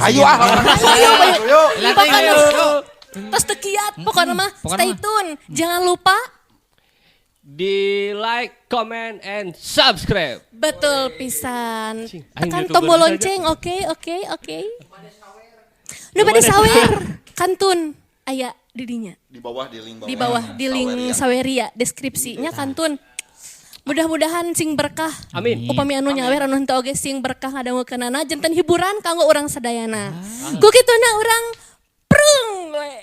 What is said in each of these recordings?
Ayo ah. Ayo, ayo. Ayo. Pokoknya tos teu kiat, pokoknya mah Pokoknya stay mah. tune. Jangan lupa Di like, comment, and subscribe. betul pisan. Cing, aing Tekan YouTuber tombol saja. lonceng, oke, oke, oke. Nu bade sawer, kantun aya di dinya. Di bawah di link bawah. Di bawah di link Saweria deskripsinya kantun. Mudah-mudahan sing berkah. Amin. Upami anu nyawer anu henteu oge sing berkah ngadangukeunana janten hiburan kanggo urang sadayana. Ku kituna urang prung we.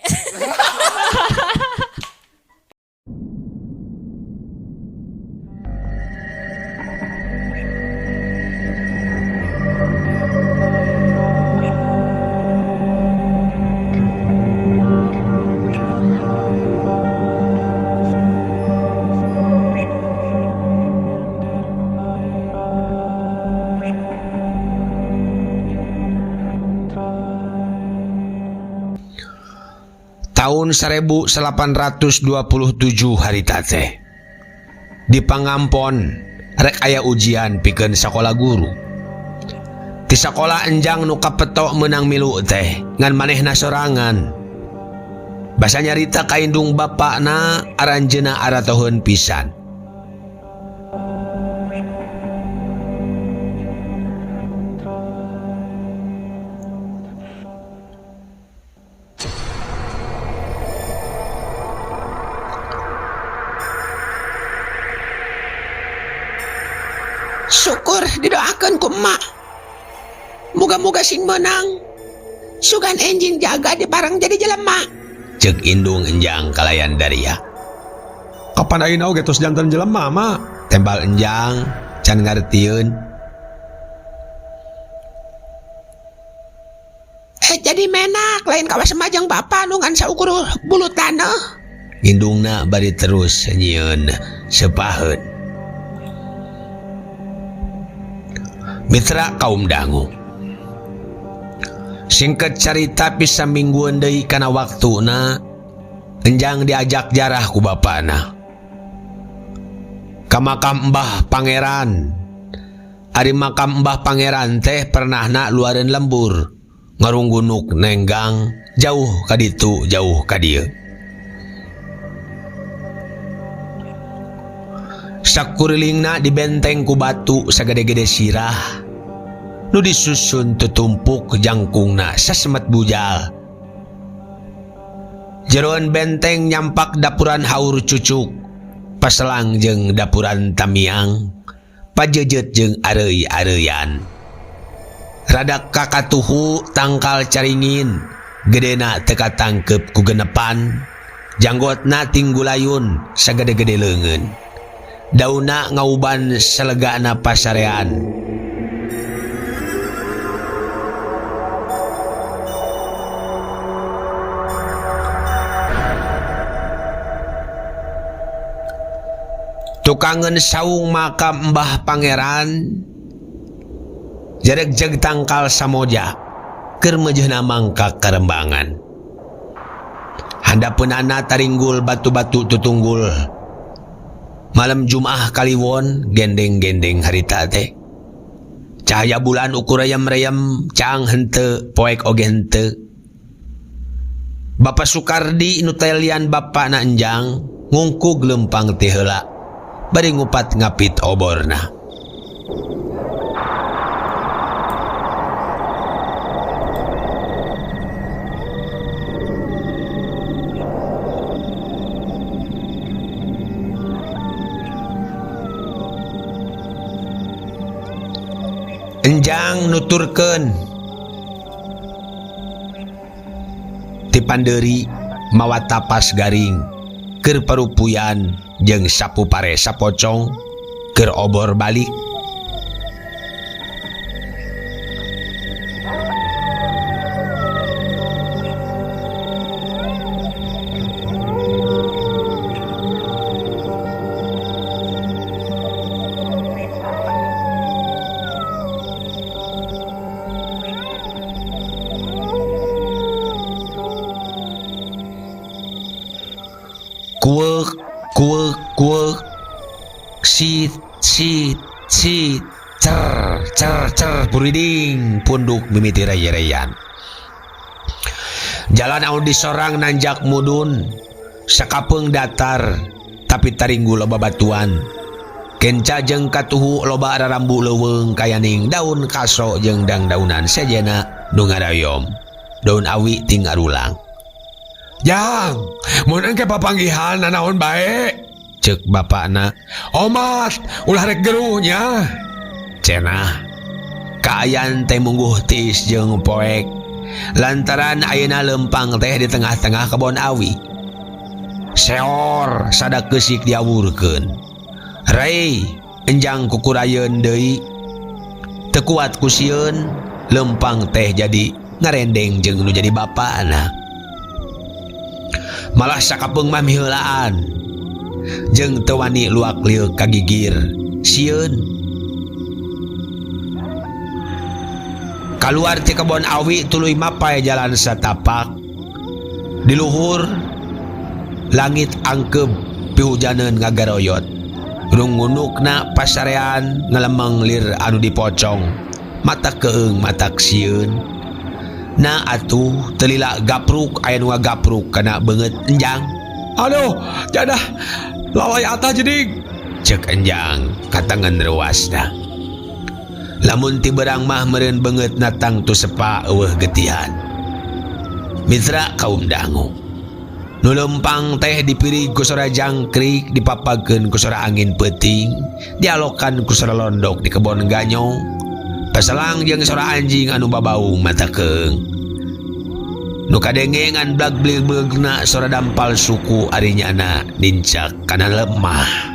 Tahun 1827 harita teh di Pangampon rek aya ujian pikeun sakola guru. Ti sakola Enjang nu kapetok meunang milu teh ngan manehna sorangan. Basa nyarita ka indung bapakna aranjeuna aratoheun pisan. Syukur didoakan ku emak. Moga-moga sing menang. Sugan enjing jaga di barang jadi jelema. Cek indung Enjang kalayan daria. Kapan ayeuna oge tos janten jelema mak? Tembal Enjang can ngartieun. Jadi menak lain kawas majang bapak nu ngan saukur bulu tanah. Indungna bari terus nyieun sepaheun. Mitra kaum dangu. Singkat carita bisa mingguan deui kana waktuna Enjang diajak jarah ku bapana. Ka makam Mbah Pangeran. Ari makam Mbah Pangeran teh pernahna luareun lembur, ngarunggunuk nenggang jauh ka ditu jauh ka dieu. Sakurilingna dibenteng ku batu sagede-gede sirah nu disusun tutumpuk jangkungna sasemet bujal. Jeroan benteng nyampak dapuran haur cucuk, paselang jeung dapuran tamiang, pajejet jeung areuy-areuyan. Rada kakatuhu tangkal caringin, gedena teu katangkep ku genepan, janggotna tinggulayun sagede-gede leungeun. Dauna ngauban selegana pasarean. Tukangeun saung makam Mbah Pangeran jaregjeg tangkal samoja keur meujeuhna mangka karembangan. Handapeunana taringgul batu-batu tutunggul. Malam Jumaah kaliwon gendeng-gendeng harita teh. Cahaya bulan ukur reyem-reyem caang henteu poek oge henteu. Bapak Sukardi nu telian bapakna Enjang ngungkug lempang teh heula bari ngupat ngapit oborna. Enjang nuturkeun ti panderi mawa tapas garing keur parupuyan jeung sapu pare sapocong keur obor balik. Kuek, kuek, kuek, sit, sit, sit. Puriding punduk mimiti reye-reyan. Jalan anu disorang nanjak mudun, sakapeung datar tapi taringgu loba batuan. Kenca jeung katuhu loba rarambu leuweung kayaning daun kaso jeung dangdaunan sejena nu ngarayom. Daun awi ting arulang. Jang, mun engke papanggihan nanaon bae? Ceuk bapakna. Omat, ulah rek geruh nya. Cenah. Kaayaan teh mungguh tiis jeung poek. Lantaran ayeuna lempang teh di tengah-tengah kebon awi. Seor sada keusik diawurkeun. Rei enjang kukurayeun deui. Teu kuat ku sieun, lempang teh jadi ngarendeng jeung nu jadi bapana. Malah sakapeung mah miheulaan. Jeung teu wani luak lieuk ka gigir. Sieun. Kaluar ti kebon awi tuluy mapai jalan satapak. Di luhur langit angkeb pihujaneun ngagaroyot. Rungunukna pasarean ngalemeng lir anu dipocong. Mata keung matak sieun. Na atuh telila gapruk aya nu ngagapruk kana beungeut enjang. Aduh, jadah lalai atah jadi. Ceuk enjang katangan reuasna. Lamun ti berang mah meureun beungeut natang tu sepa eueuh getihan. Mitra kaum dangu. Nu lempang teh dipirig ku sora jangkrik, dipapageun ku sora angin peuting, dialokan ku sora londok di kebon ganyong. Paselang jeung sora anjing anu babaung mata keung. Nu kadenge ngan blag-blig-bleugna sora dampal suku ari nyana nincak kana lemah.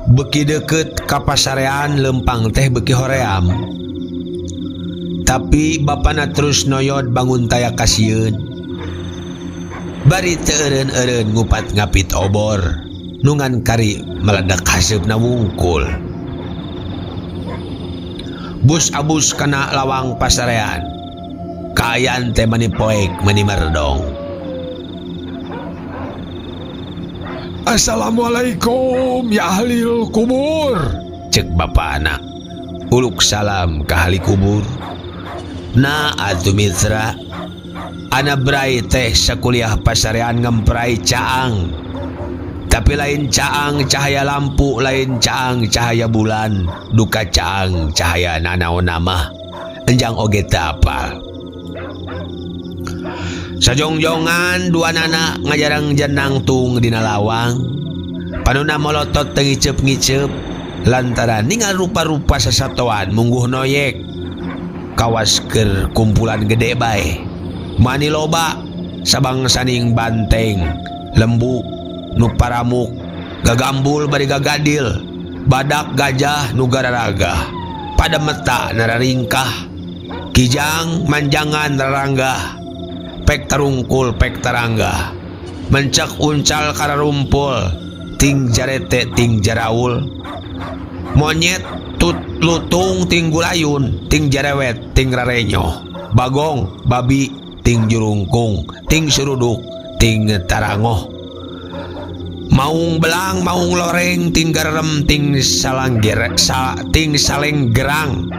Beki deket ka pasarean lempang teh beki hoream. Tapi bapana terus noyod bangun taya kasieun. Bari teu eureun-eureun ngupat ngapit obor, nungan kari meledak haseupna wungkul. Bus abus kana lawang pasarean. Kaayaan teh mani poek mani merdong. Assalamualaikum ya ahli kubur. Cek bapana. Uluk salam ka ahli kubur. Nah atuh mitra, ana brai teh sakuliah pasarean ngemprai caang. Tapi lain caang cahaya lampu, lain caang cahaya bulan, duka caang cahaya nanaon mah. Enjang oge teu apal. Sajongjongan dua nana ngajarang jenang tung dina lawang. Panuna molotot teu ngiceup-ngiceup lantaran ningal rupa-rupa sasatoan mungguh noyek. Kawas keur kumpulan gede bae. Mani loba sabangsaning banteng, lembu, nu paramuk, gagambul bari gagadil, badak gajah nu gararagah, pada meta nararingkah, kijang manjangan raranggah, pek tarungkul pek taranggah, mencak uncal kararumpul, ting jarete ting jaraul, monyet tut lutung ting gulayun, ting jarewet ting rarenyo, bagong babi ting jurungkung, ting suruduk ting tarangoh, maung belang maung loreng ting garem ting salangger ting salenggerang,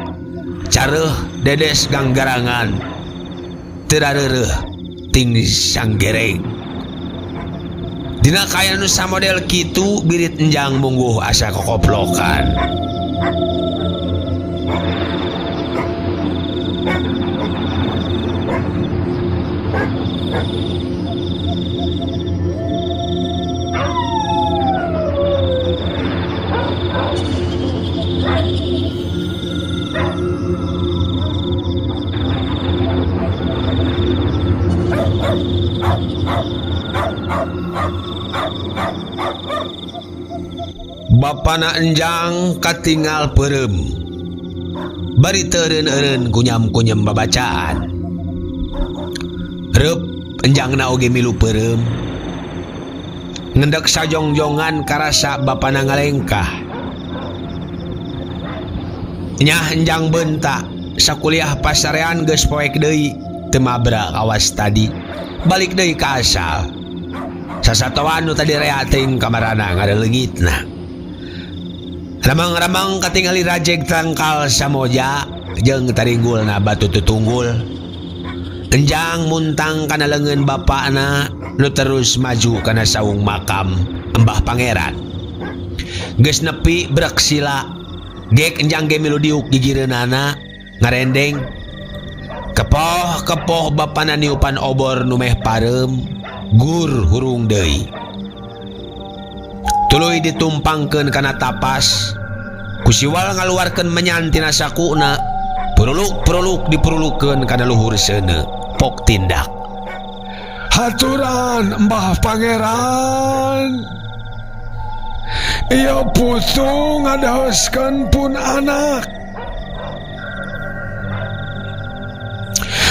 careuh dedes ganggarangan, teu ting sanggereng. Dina kaya nu samodel kitu birit enjang mungguh asa kokoplokan. Bapana Enjang katingal peureum bari teu eureun-eureun kunyam-kunyem babacaan. Reup enjangna oge milu peureum. Ngendek sajongjongan karasa bapana ngalengkah. Nyah enjang beunta sakuliah pasarean geus poek deui teu mabra kawas tadi. Balik deui ka asal. Sasatoan nu tadi rea teuing kamarana ngareleungitna. Ramang-ramang katingali rajeg tangkal samoja jeung taringgulna batu tutunggul. Enjang muntang kana leungeun bapana nu terus maju kana saung makam Embah Pangeran. Geus nepi brek sila, gek enjang ge milu diuk gigireunana ngarendeng. Kepoh-kepoh bapana niupan obor nu meh pareum, gur hurung deui. Tuluy ditumpangkeun kana tapas, ku siwal ngaluarkeun menyan tina sakuna, puruluk-puruluk dipurulukeun kana luhur seuneu, pok tindak. Haturan Mbah Pangeran. Ieu putu ngadaoskeun pun anak.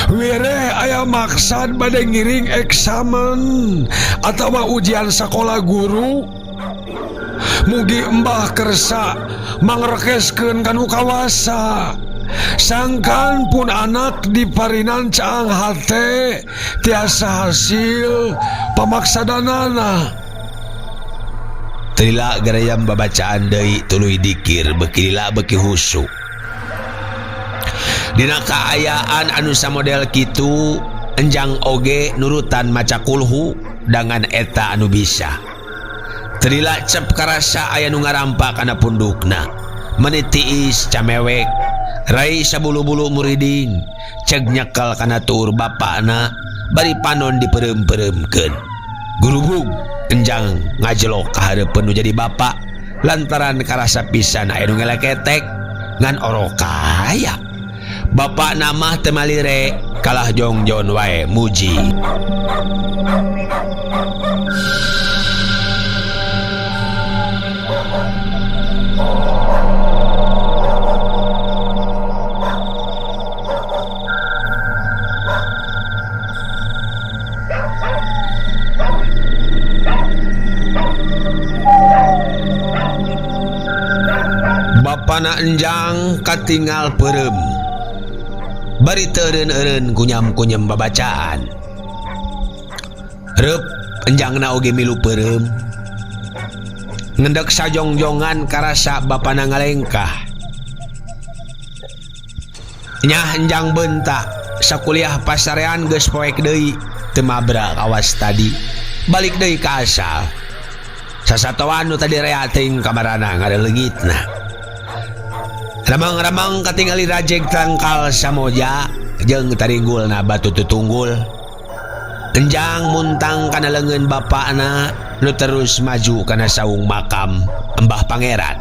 Wireh aya maksad bade ngiring eksamen atawa ujian sakola guru. Mugi Embah kersa mangrekeskeun kanu kawasa. Sangkan pun anak diparinan caang hate tiasa hasil pamaksadanana. Teu lila garayam babacaan deui tuluy dikir beuki lila beuki husu. Dina kaayaan anu samodel kitu enjang oge nurutan maca kulhu dangan eta anu bisa. Teu lila cep karasa aya nu ngarampa kana pundukna. Meuni tiis camewek, rai sabulu-bulu muriding, ceg nyekel kana tuur bapana bari panon dipeureum-peureumkeun. Gurubug enjang ngajelok ka hareupeun nu jadi bapa lantaran karasa pisan aya nu ngeleketek ngan orok kaya. Bapak nama teu malire kalah jongjon wae muji. Bapana Enjang katingal peureum bari teu eureun-eureun kunyam-kunyem babacaan. Reup enjangna oge milu peureum. Ngendek sajongjongan karasa bapana ngalengkah. Nyah enjang beunta sakuliah pasarean geus poek deui teu mabra kawas tadi. Balik deui ka asal. Sasatoan nu tadi rea teuing kamarana ngareleungitna. Ramang-ramang katingali rajeg tangkal samoja jeung taringgulna batu tutunggul. Enjang muntang kana leungeun bapana nu terus maju kana saung makam Embah Pangeran.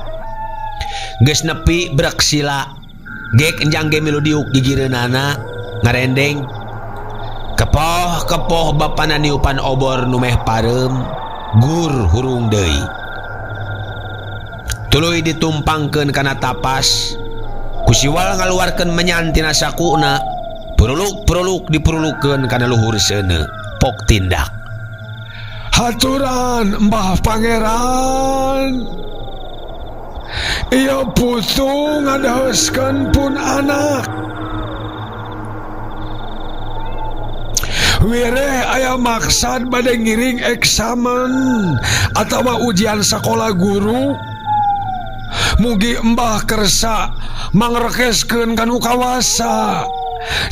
Geus nepi brek sila, gek enjang ge milu diuk gigireunana ngarendeng. Kepoh-kepoh bapana niupan obor nu meh pareum, gur hurung deui. Tuluy ditumpangkeun kana tapas, ku siwal ngaluarkeun menyan tina sakuna, puruluk-puruluk dipurulukeun kana luhur seuneu, pok tindak. Haturan Mbah Pangeran. Ieu putu ngadaoskeun pun anak. Wireh aya maksad bade ngiring eksamen atawa ujian sakola guru. Mugi Embah kersa mangrekeskeun kanu kawasa.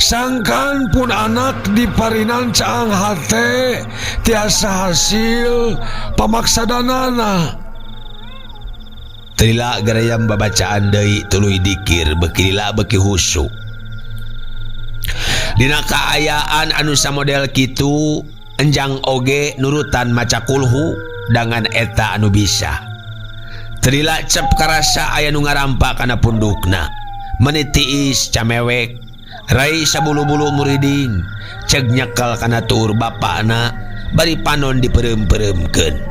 Sangkan pun anak diparinan caang hate tiasa hasil pamaksadanana. Teu lila garayam babacaan deui tuluy dikir beuki lila beuki husu. Dina kaayaan anu samodel kitu enjang oge nurutan maca kulhu dangan eta anu bisa. Teu lila cep karasa aya nu ngarampa kana pundukna. Meuni tiis camewek, rai sabulu-bulu muriding, ceg nyekel kana tuur bapana bari panon dipeureum-peureumkeun.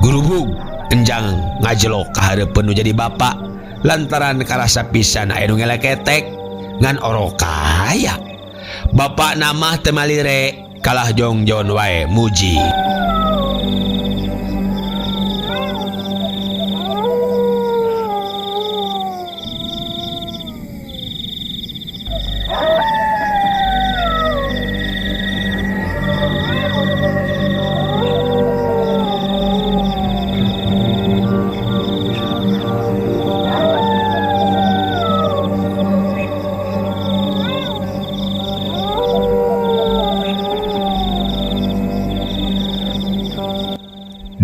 Gurubug Enjang ngajelok ka hareupeun nu jadi bapak lantaran karasa pisan aya nu ngeleketek ngan orok kaya. Bapak nama teu malire kalah jongjon wae muji.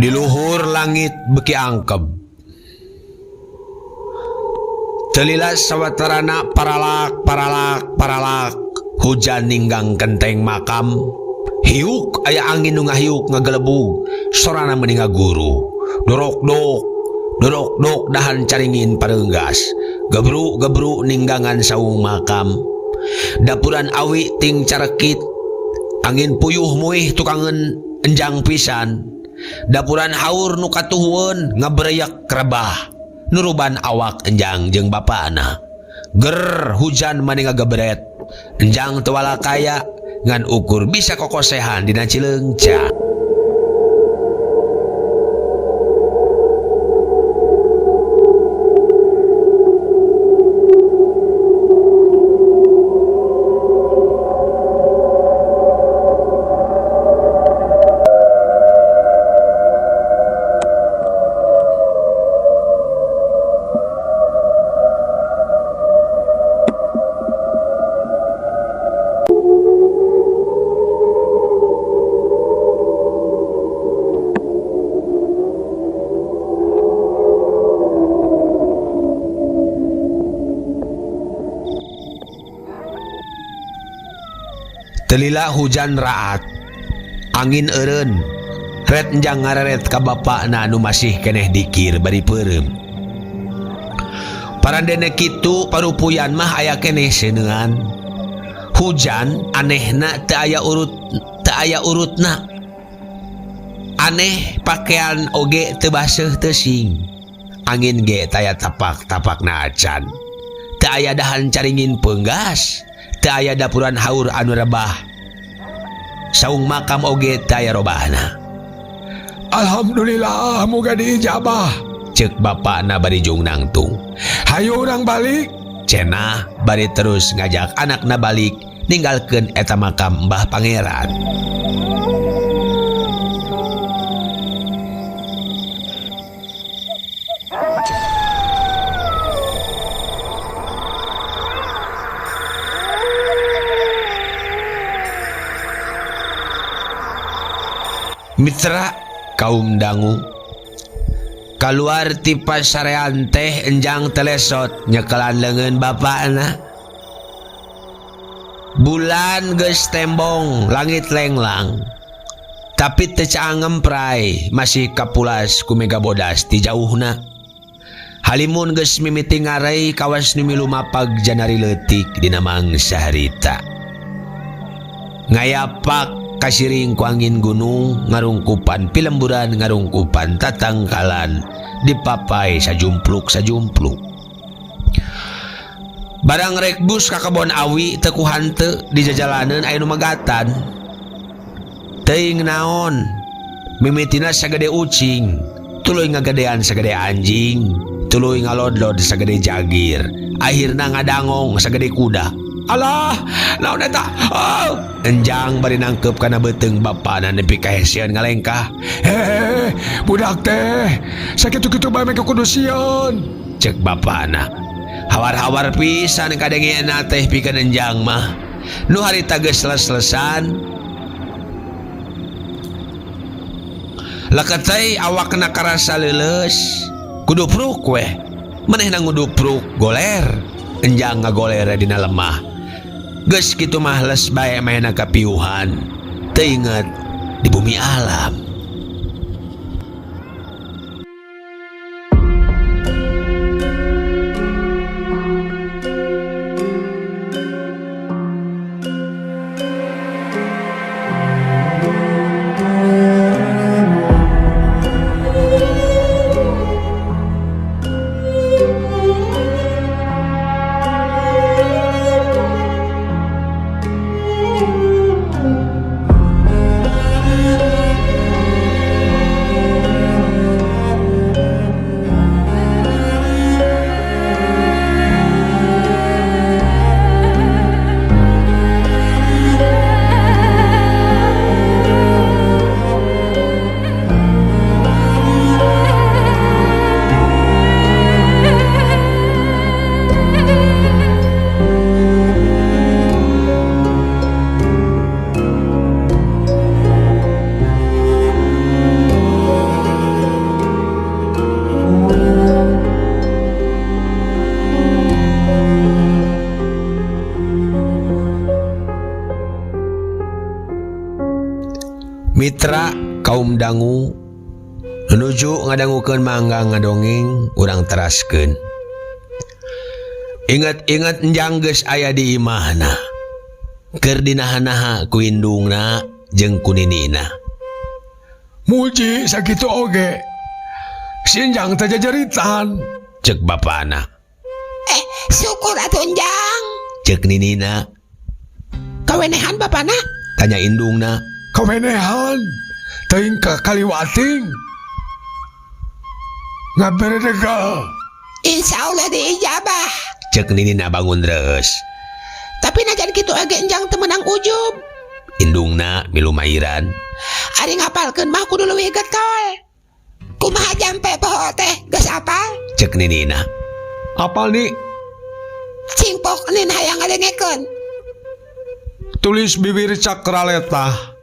Di luhur langit beki angkeb. Telila sawatarana paralak paralak paralak hujan ninggang kenteng makam. Hiuk aya angin nu ngahiuk ngagelebug sorana meuni ngaguru. Dorok-dok dorok-dok dahan caringin pareunggas. Gebru-gebru ninggangan saung makam. Dapuran awi ting carekit. Angin puyuh muih tukangeun enjang pisan. Dapuran haur nu katuhueun ngabereyak rebah nuruban awak enjang jeung bapana. Ger hujan mani ngagebret. Enjang teu walakaya ngan ukur bisa kokosehan dina Cileungca. Telila hujan raat, angin eureun, ret enjang ngareret ka bapakna anu masih keneh dikir bari peureum. Parandene kitu parupuyan mah aya keneh seuneungan. Hujan anehna teu aya urut, teu aya urutna. Aneh pakaian oge teu baseuh teu sing. Angin ge taya tapak-tapakna acan. Teu aya dahan caringin peunggas. Teu aya dapuran haur anu rebah. Saung makam oge teu aya robahna. Alhamdulillah moga diijabah. Ceuk bapakna bari jung nangtung. Hayu urang balik. Cenah bari terus ngajak anakna balik ninggalkeun eta makam Mbah Pangeran. Mitra kaum dangu kaluar ti pasarean teh enjang telesot nyekelan leungeun bapakna. Bulan geus tembong langit lenglang tapi teu caang ngempray masih kapulas ku mega bodas ti jauhna. Halimun geus mimiti ngarei kawas nu milu mapag janari leutik dina mangsa harita. Ngayapak kasiring ku angin gunung ngarungkupan pilemburan ngarungkupan tatangkalan dipapai sajumpluk-sajumpluk. Barang rek bus ka kebon awi teu ku hanteu di jajalaneun aya nu megatan. Teuing naon mimitina sagede ucing, tuluy ngagedean sagede anjing, tuluy ngalodlod sagede jagir, akhirna ngadangong sagede kuda. Alah, naon eta? Oh! Enjang bari nangkep kana beuteung bapana nepi ka hesieun ngalengkah. Hehehe, budak teh, sakitu-kitu bae meh kudu sieun. Ceuk bapana. Hawar-hawar pisan kadengena teh pikeun enjang mah. Nu harita geus les-lesan. Leketei awakna karasa leuleus. Kudu pruk weh. Manehna ngudupruk goler. Enjang ngagoler dina lemah. Geus kitu mah les bae manehna kapiuhan. Teu inget di bumi alam. Mitra kaum dangu nuju ngadangukeun mangga ngadongeng urang teraskeun. Ingat-ingat enjang geus aya di imahna. Keur dinaha-naha ku indungna jeung ku ninina. Muji sakitu oge. Si enjang teh jajaritan. Cek bapana. Syukur atuh enjang. Cek ninina. Kawenehan bapana? Tanya indungna. Kawenehan. Teuing ka kaliwating. Ngaberedegal. Insya Allah diijabah. Cek ninina bangun reus. Tapi najan kitu oge enjang teu meunang ujub. Indungna milu mairan. Ari ngapalkeun mah kudu leuwih getol. Kumaha jampe poho teh geus apal? Cek ninina. Apal nih? Cing pok nin hayang ngadengekeun. Tulis bibir cakraletah.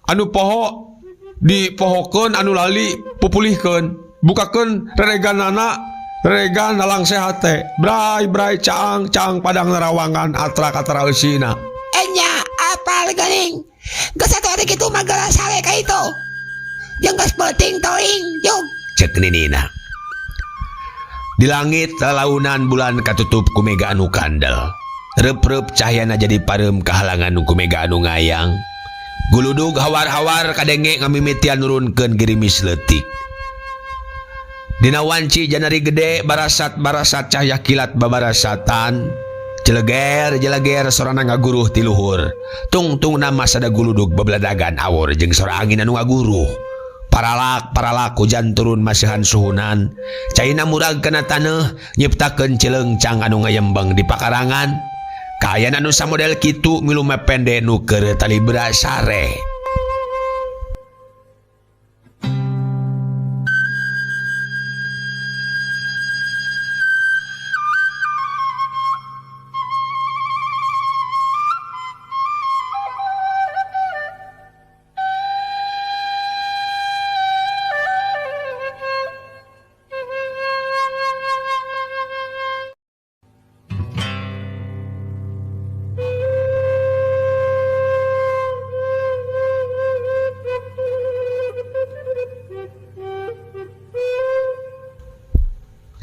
Anu poho dipohokeun, anu lali pupulihkeun. Bukakeun rereganana, reregan nalang sehat teh. Bray bray caang caang padang nerawangan atrak atara eusina. Enya apal geuning. Geus atuh ari kitu mah geura sare ka itu. Jeung geus peuting teuing jug. Cek ninina. Di langit lalaunan bulan katutup ku mega anu kandel. Reup-reup cahyana jadi pareum kahalangan ku mega anu ngayang. Guludug hawar-hawar kadenge ngamimitian nurunkeun girimis leutik. Dina wanci janari gede barasat-barasat cahya kilat babarasatan. Jeleger-jeleger sorana ngaguruh ti luhur. Tungtung nama sada guludug bebeladagan awur jeung sora angin anu ngaguruh. Paralak-paralak hujan turun masihan suhunan. Caina murag kana taneuh nyiptakeun cileungcang anu ngayembeng di pakarangan. Kaayaan anu samodel kitu milu mepende nu keur talibra sare.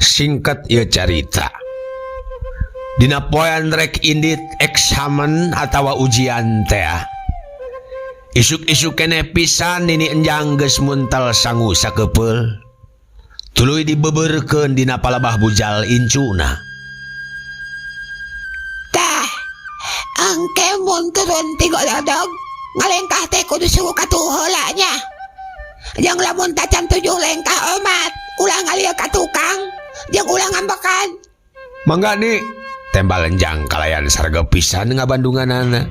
Singkat ieu carita. Dina poean rek indit eksamen atawa ujian teh. Isuk-isuk keneh pisan nini enjang geus muntel sangu sakepeul. Tuluy dibeberkeun dina palabah bujal incuna. Tah, engke mun turun ti gododog, ngalengkah teh kudu suku katuh heula nya. Jeung lamun tacan 7 lengkah omat, ulah ngalir ka tukang. Jeung ulah ngambekan. Mangga nih. Tembal enjang kalayan sarga pisan ngabandunganana.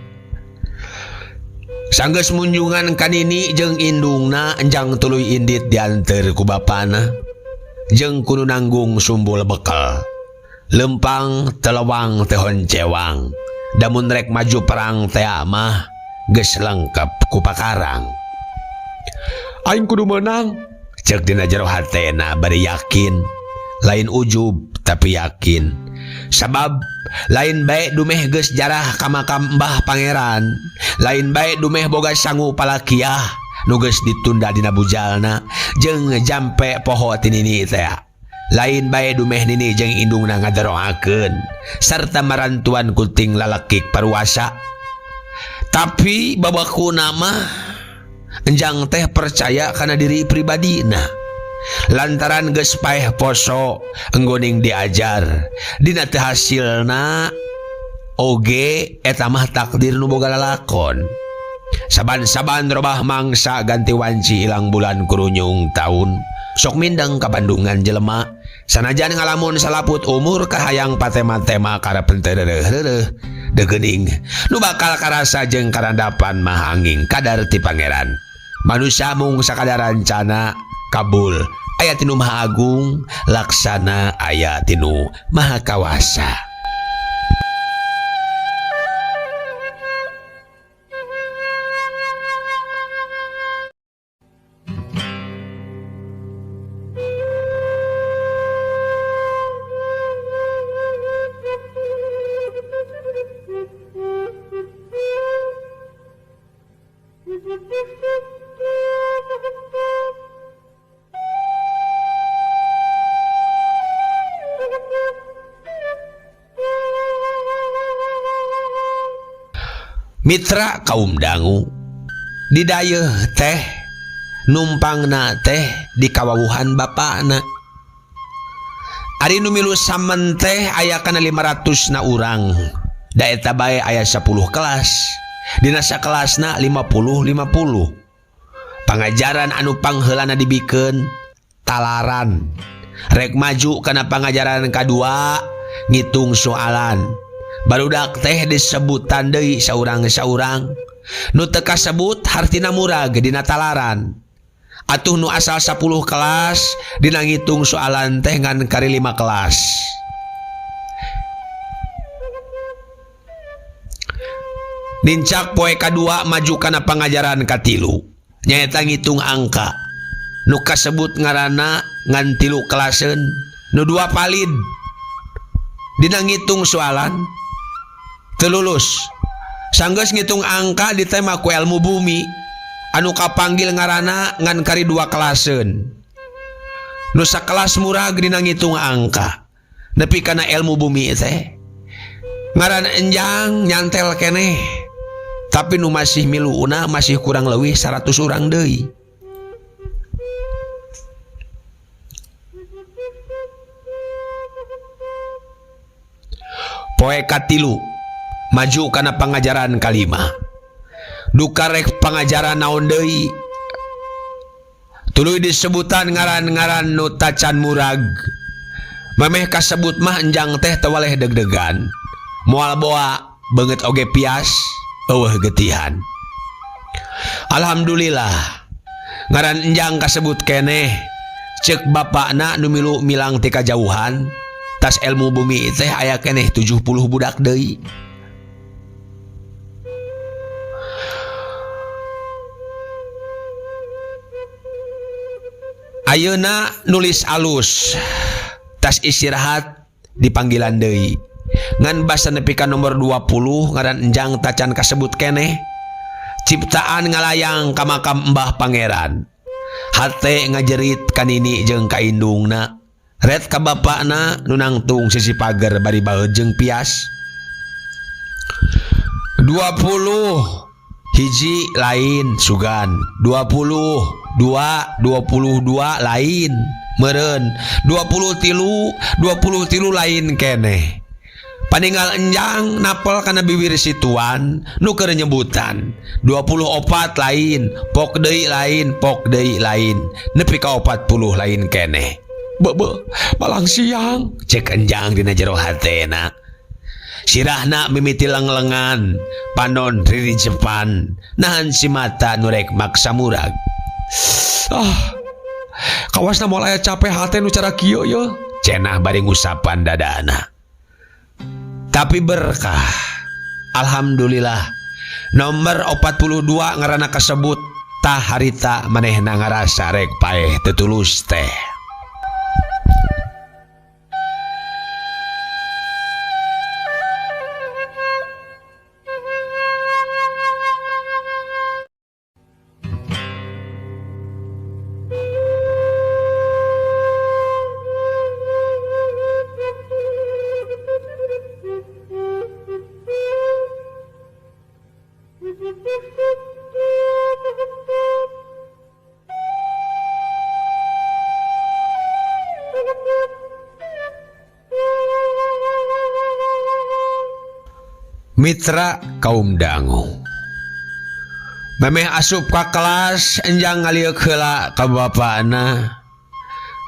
Sanggeus munjungan kanini jeung indungna enjang tuluy indit dianteur ku bapana. Jeung kudu nanggung sumbul bekel. Lempang telewang teh honcewang. Damun rek maju perang teh mah geus lengkap ku pakarang. Aing kudu meunang. Ceuk dina jero hatena bari yakin. Lain ujub tapi yakin. Sabab lain bae dumeh geus jarah ka makam Mbah Pangeran, lain bae dumeh boga sangu palakiah nu geus ditunda dina bujalna jeung jampe poho ti nini teh. Lain bae dumeh nini jeung indungna ngaderoakeun sarta marantuan kuting lalekik paruasa. Tapi babakuna mah enjang teh percaya kana diri pribadina. Lantaran geus paeh poso enggoning diajar dina teh hasilna oge eta mah takdir nu boga lalakon. Saban-saban robah mangsa ganti wanci ilang bulan kurunyung taun sok mindeng ka Bandungan jelema sanajan ngalamun salaput umur kahayang patema-tema karapen teu reureuh-reureuh deugening nu bakal karasa jeung karandapan mah angin kadar ti pangeran. Manusia mung sakadar rancana kabul aya tinu Maha Agung laksana aya tinu Maha Kawasa. Mitra kaum dangu di dayeuh teh numpangna teh di kawawuhan bapakna. Ari nu milu samen teh aya kana 500 na urang. Da eta bae aya 10 kelas. Dina sakelasna 50-50. Pangajaran anu pangheulana dibikeun talaran. Rek maju kana pangajaran kadua ngitung soalan. Barudak teh disebutan deui saurang-saurang. Nu teu kasebut hartina murag dina talaran. Atuh nu asal 10 kelas dina ngitung soalan teh ngan kari 5 kelas. Nincak poe kadua maju kana pangajaran katilu. Nyaeta ngitung angka. Nu kasebut ngaranna ngan 3 kelaseun, nu 2 valid. Dina ngitung soalan teu lulus. Sanggeus ngitung angka ditema ku ilmu bumi. Anu kapanggil ngaranna ngan kari 2 kelaseun. Nu sakelas murag dina ngitung angka. Nepi kana ilmu bumi teh. Ngaran enjang nyantel keneh. Tapi nu masih miluuna masih kurang leuwih 100 urang deui. Poe katilu maju kana pangajaran kalima. Duka rek pangajaran naon deui. Tuluy disebutan ngaran-ngaran nu tacan murag. Memeh kasebut mah enjang teh teu waleh deg-degan. Moal boa beungeut oge pias eueuh getihan. Alhamdulillah ngaran enjang kasebut keneh. Ceuk bapakna nu milu milang ti kajauhan. Tas ilmu bumi teh aya keneh 70 budak deui. Ayeuna nulis alus. Tas istirahat dipanggilan deui. Ngan basa nepi ka nomor 20 ngaran enjang tacan kasebut keneh. Ciptaan ngalayang ka makam Mbah Pangeran. Hate ngajerit ka nini jeung ka indungna. Ret ka bapakna nu nangtung sisi pager bari baeud jeung pias. 20 hiji lain sugan. 22, 22 lain meureun. 23, 23 lain keneh. Paninggal enjang napel kana bibir situan nu keur nyebutan. 24 lain, pok deui lain, pok deui lain. Nepi ka 40 lain keneh. Beuh, malang siang cek enjang dina jero hatena. Sirahna mimiti lenglengan, panon riri Jepan, nahan si mata nurek maksa murag. Ah, kawasna moal aya capek hate nu cara kieu ye. Cenah bari ngusapan dadana. Tapi berkah, alhamdulillah nomor 42 ngaranna kasebut tah harita manehna ngarasa rek paeh teu tulus teh. Mitra kaum dangu. Memeh asup ka kelas enjang ngalieuk heula ka bapana.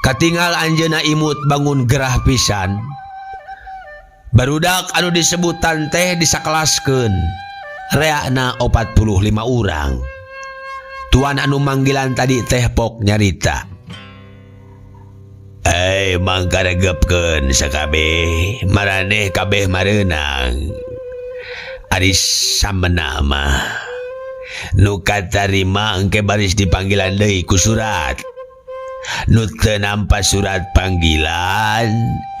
Katingal anjeunna imut bangun gerah pisan. Barudak anu disebutan teh disakelaskeun. Reakna 45 urang. Tuan anu manggilan tadi teh pok nyarita. Mangkaregepkeun sakabeh, maraneh kabeh mareunang. Ari samena mah nu katarima engke baris dipanggilan deui ku surat. Nu teu nampa surat panggilan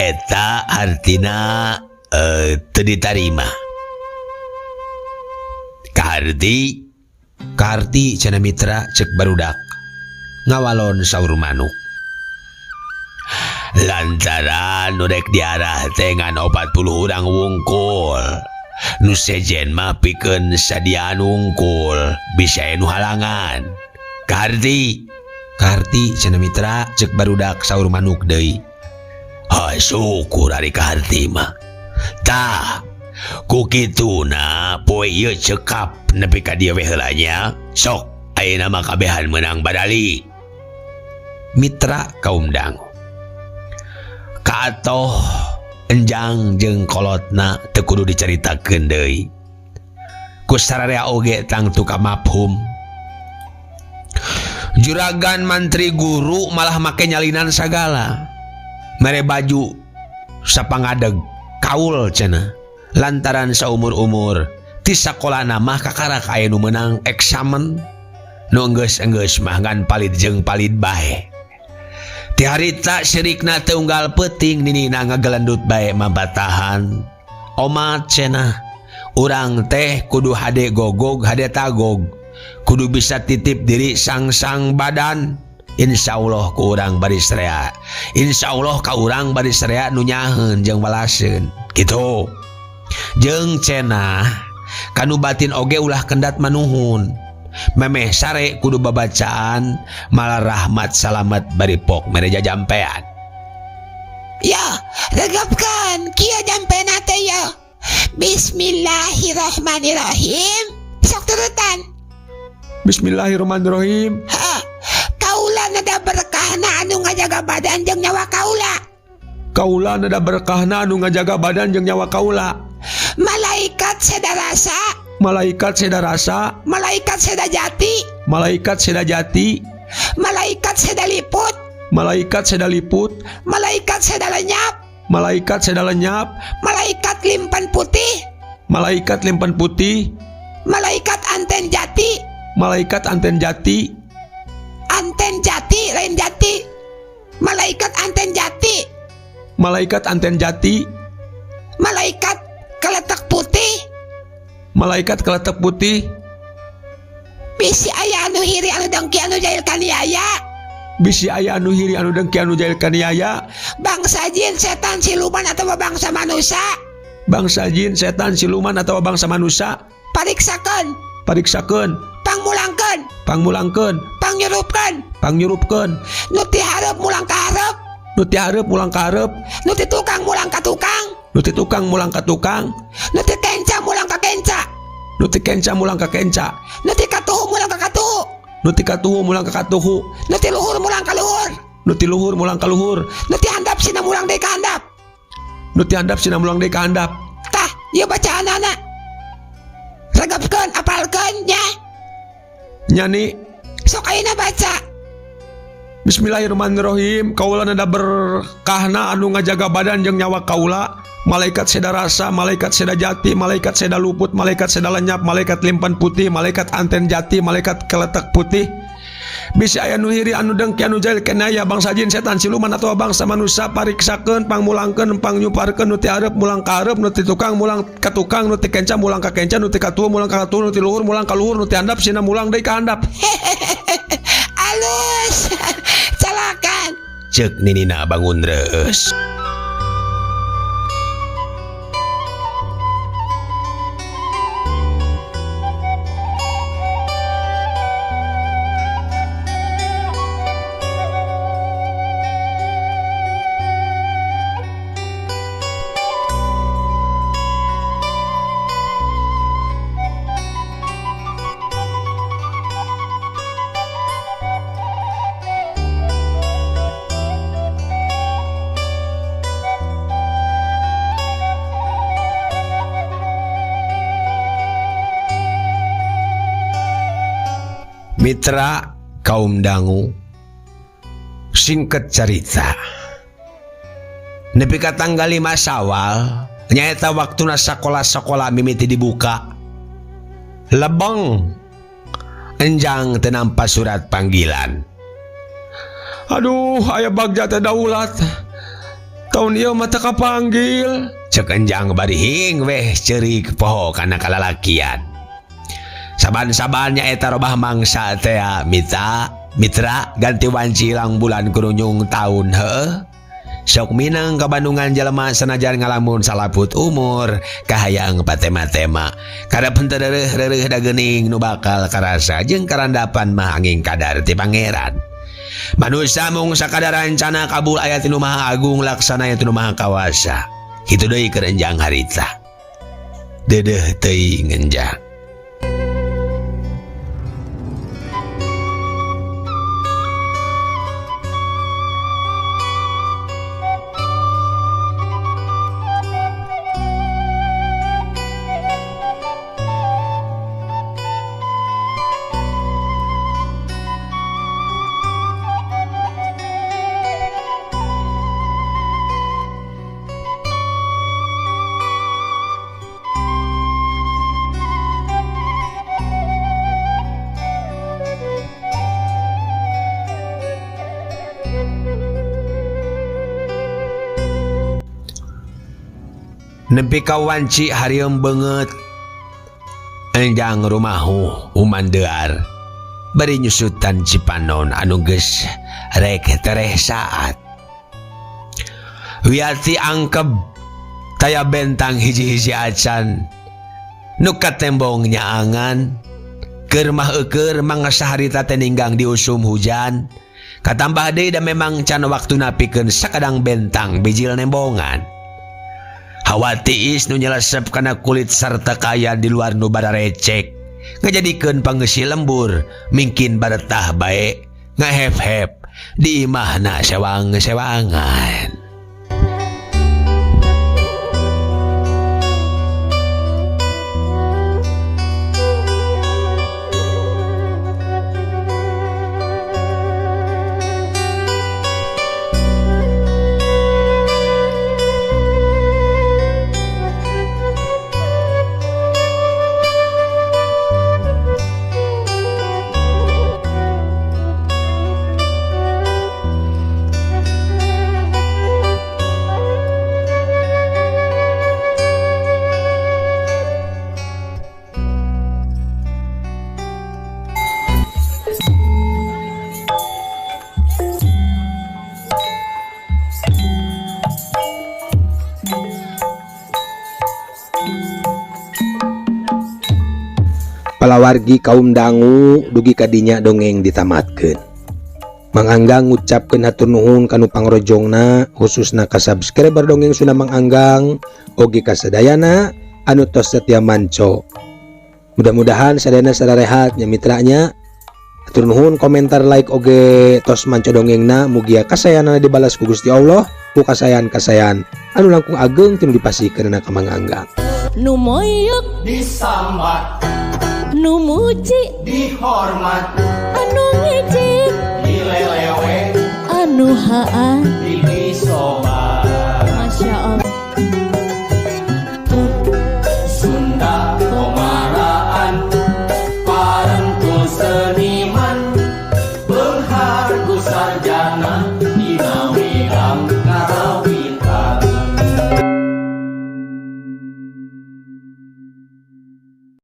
eta artina teu ditarima. Kaharti, kaharti cenah mitra cek barudak ngawalon saur manuk. Lantaran nu rek diarah teh ngan 40 urang wungkul. Nu sejen mah pikeun sadiaan wungkul bisa aya nu halangan. Kaharti, kaharti cenah mitra cek barudak saur manuk deui. Ha syukur ari kaharti mah. Tah, ku kituna poe ieu cekap nepi ka dieu we heula nya. Sok ayeuna mah kabehan meunang badali. Mitra kaum dangu. Kaatoh enjang jeung kolotna teu kudu dicaritakeun deui. Ku sararea oge tangtu kamafhum. Juragan mantri guru malah make nyalinan sagala. Mere baju sapangadeg kaul cenah. Lantaran saumur-umur ti sakolana mah kakarak aya nu meunang eksamen. Nu enggeus-enggeus mah ngan palid jeung palid bae. Ti harita sirikna teu unggal peuting ninina ngagelendut bae mabatahan. Omat cenah urang teh kudu hade gogog hade tagog. Kudu bisa titip diri sang-sang badan. Insyaallah ku urang baris rea. Insyaallah ka urang baris rea nu nyaheun jeung walaseun. Kitu. Jeung cenah kanu batin oge ulah kendat manuhun. Memeh sare kudu babacaan malah rahmat salamat bari pok mere jajampean. Ya, regepkeun kieu jampena teh ya. Bismillahirrahmanirrahim. Sok turutan. Bismillahirrahmanirrahim. Ha, kaula nada berkahna anu ngajaga badan jeung nyawa kaula. Kaula nada berkahna anu ngajaga badan jeung nyawa kaula. Malaikat seda rasa. Malaikat seda rasa. Malaikat seda jati. Malaikat seda jati. Malaikat seda liput. Malaikat seda liput. Malaikat seda lenyap. Malaikat seda lenyap. Malaikat limpan putih. Malaikat limpan putih. Malaikat anten jati. Malaikat anten jati. Anten jati lain jati. Malaikat anten jati. Malaikat anten jati. Malaikat keletak putih. Malaikat keletek putih. Bisi aya anu hiri anu dengki anu jahil kaniaya. Bisi aya anu hiri anu dengki anu jahil kaniaya. Bangsa jin setan siluman atau bangsa manusia. Bangsa jin setan siluman atau bangsa manusia. Pariksakeun. Pariksakeun. Pangmulangkeun. Pangmulangkeun. Pangyurupkeun. Pangyurupkeun. Nu ti hareup mulang ka hareup. Nu ti hareup mulang ka hareup. Nu ti tukang mulang ka tukang. Nu ti tukang mulang ka tukang. Nu ti kenca mulang ka kenca. Nu ti kenca mulang ka kenca. Nu ti katuhu mulang ka katuhu. Nu ti katuhu mulang ka katuhu. Nu ti luhur mulang ka luhur. Nu ti luhur mulang ka luhur. Nu ti handap sina mulang deui ka handap. Nu ti handap sina mulang deui ka handap. Tah, ieu bacaanana. Regepkeun, apalkeun nya. Nya ni. Sok ayeuna baca. Bismillahirrahmanirrahim. Kaula nada berkahna anu ngajaga badan jeung nyawa kaula. Malaikat seda rasa, malaikat seda jati, malaikat seda luput, malaikat seda lenyap, malaikat limpan putih, malaikat anten jati, malaikat keletek putih. Bisi aya nu hiri anu dengki anu jahil kenaya bangsa jin setan siluman atau bangsa manusia pariksakeun pangmulangkeun pangnyuparkeun nu ti hareup mulang ka hareup nu ti tukang mulang ka tukang nu ti kenca mulang ka kenca nu ti katuhu mulang ka katuhu nu ti luhur mulang ka luhur nu ti handap sina mulang deui ka handap. Alus calakan. Ceuk ninina bangun reus. Mitra kaum dangu singkat carita nepi ka tanggal 5 Syawal nyaeta waktuna sakola-sakola mimiti dibuka. Lebeng enjang teu nampa surat panggilan. Aduh, aya bagja teh daulat. Taun ieu mah teu kapanggil. Ceuk enjang bari hing weh ceurik poho kana kalalakian. Saban-saban nyaeta robah mangsa teh mitra ganti wanci lang bulan kurunyung taun heuh. Sok mineng ka Bandungan jelema sanajan ngalamun salaput umur kahayang patema-tema. Karep henteu reureuh-reureuh da geuning nu bakal karasa jeung karandapan mah angin kadar ti pangeran. Manusia mung sakadar rancana kabul aya ti nu Maha Agung laksana aya ti nu Maha Kawasa. Kitu deui keur enjang harita. Deudeuh teuing enjang. Nepi ka wanci harieum beungeut enjang rumahu umandear bari nyusutan Cipanon anu geus rek tereh saat. Wiati angkeb taya bentang hiji-hiji acan nu katembong nyaangan keur mah eueur mangga saharita teh ninggang diusum hujan katambah deui da memang can waktuna pikeun sakadang bentang bijil nembongan. Hawa tiis nu nyelesep kana kulit sarta kaya di luar nu bararecek ngajadikeun pangeusi lembur mingkin baretah bae ngahep-hep di imahna sewang-sewangan. Palawargi kaum dangu dugi kadinya dongeng ditamatkeun. Mang Anggang ngucapkeun hatur nuhun kanu pangrojongna khususna ka subscriber dongeng Sunda Mang Anggang oge ka sadayana anu tos setia manco. Mudah-mudahan sadayana sararehat nya mitranya. Hatur nuhun komentar like oge tos manco dongengna mugia kasayanana dibalas ku Gusti Allah ku kasayan-kasayan anu langkung ageng tinu dipasihkeunana ka Mang Anggang. Nu moyok disambat, nu muji dihormat, anu ngejek dilelewe, anu haa disobat. Masya Allah. Sunda komaraan parentul seniman beunghar ku sarjana.